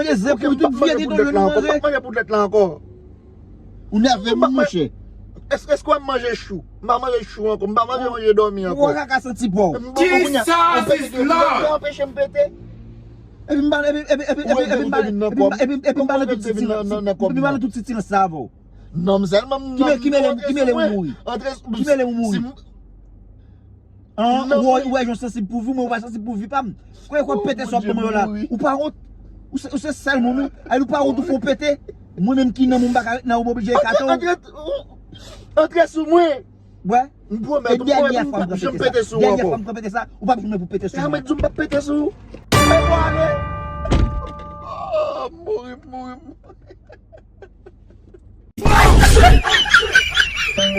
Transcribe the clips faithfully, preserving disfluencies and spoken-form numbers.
Manje zen pou tout vye ti tonton nou manje. Manje pou tèt la ankò. Ou nève moun, monchè. Èske w ap manje chou? M pa manje chou ankò. M pa manje manje dòmi ankò. Ou ka santi pa w. Kisa zis la? Ou anpeche m pete. Epi m ba, epi, epi, epi, epi, epi m ba, epi m ba, epi, epi m ba nan tout ti silans, epi m ba nan tout ti silans sa avè w. Non, m sèlman m. Ki mele, ki mele, ki mele ou mouri? Ki mele ou mouri? An, ou wè, ou wè jan sansib pou vi mwen, ou pa sansib pou vi pa m. Kwen kwen pete sou ap ban mwen yo la. Ou pa wont? Ou se, ou se sèl moun wi. Ay, ou pa wont ou fè w pete? Mwen menm ki nan moun m pa ka ret nan ou, m oblije ekate w. Antre, antre, antre sou mwen. Wè. M pwomèt ou, m pwomèt ou, m p ap janm pete sou ou ankò. Dènyè fwa m pran pete sa, ou p ap janm pou pete sou mwen. Mwen di w m p ap pete sou ou. Mwen pwale. Oh, m mouri, m mouri, m mouri. M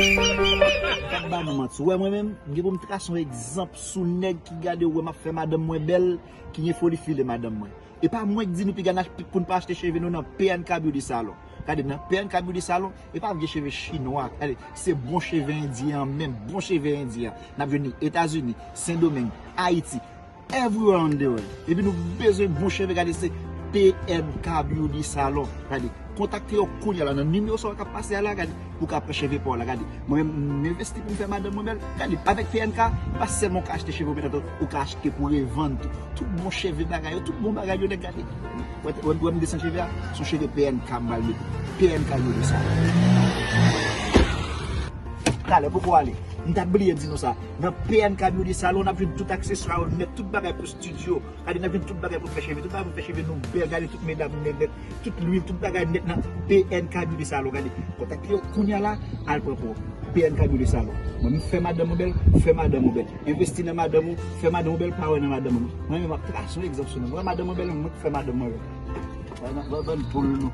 p ap ba nou manti. Ou wè mwen menm, m gen pou m trase yon egzanp sou nèg ki gade w wè m ap fè madanm mwen bèl, ki gen foli file madanm mwen. E pa mwen k di nou piga n ach-, pou n pa achte cheve nou nan P N K Beauty Salon. Gade, nan P N K Beauty Salon, e pa vye cheve chinwa. Gade, se bon cheve endyen an menm, bon cheve endyen an. N ap jwenn li Etazini, Sendomeng, Ayiti, everywhere on the world. Epi nou bezwen bon cheve, gade, se P N K Beauty Salon. Gade, kontakte yo kounye a la nan nimewo sa w k ap pase a la, gade, pou w ka pran cheve pa w la, gade. Mwen menm, m envesti pou m fè madanm mwen bèl. Gade, avèk P N K, pa sèlman w ka achte cheve ou, men ou ka achte pou revann tou. Tout bon cheve bagay yo, tout bon bagay yo nèt, gade. Wè, wè, wè m desann cheve a, se yon cheve P N K m pral mete. P N K yo de sa. Talè, poko ale. M t ap bliye di nou sa. Nan P N K Beauty Salon, n ap jwenn tout akseswa yo nèt, tout bagay pou estidyo. Gade, n ap jwenn tout bagay pou fè cheve, tout bagay pou fè cheve nou bèl. Gade, tout medam nèt, nèt, tout lwil, tout bagay nèt nan P N K Beauty Salon. Gade, kontakte yo kounye a la, al pran pou ou. P N K Beauty Salon. Mwen, m fè madanm ou bèl, fè madanm ou bèl. Envesti nan madanm ou, fè madanm ou bèl, pa wè nan madanm ou. Mwen menm, m ap trase yon egzanp sou nou. Mwen, madanm ou bèl, mwen k fè madanm mwen bèl. Ban, ban, ban poul nou.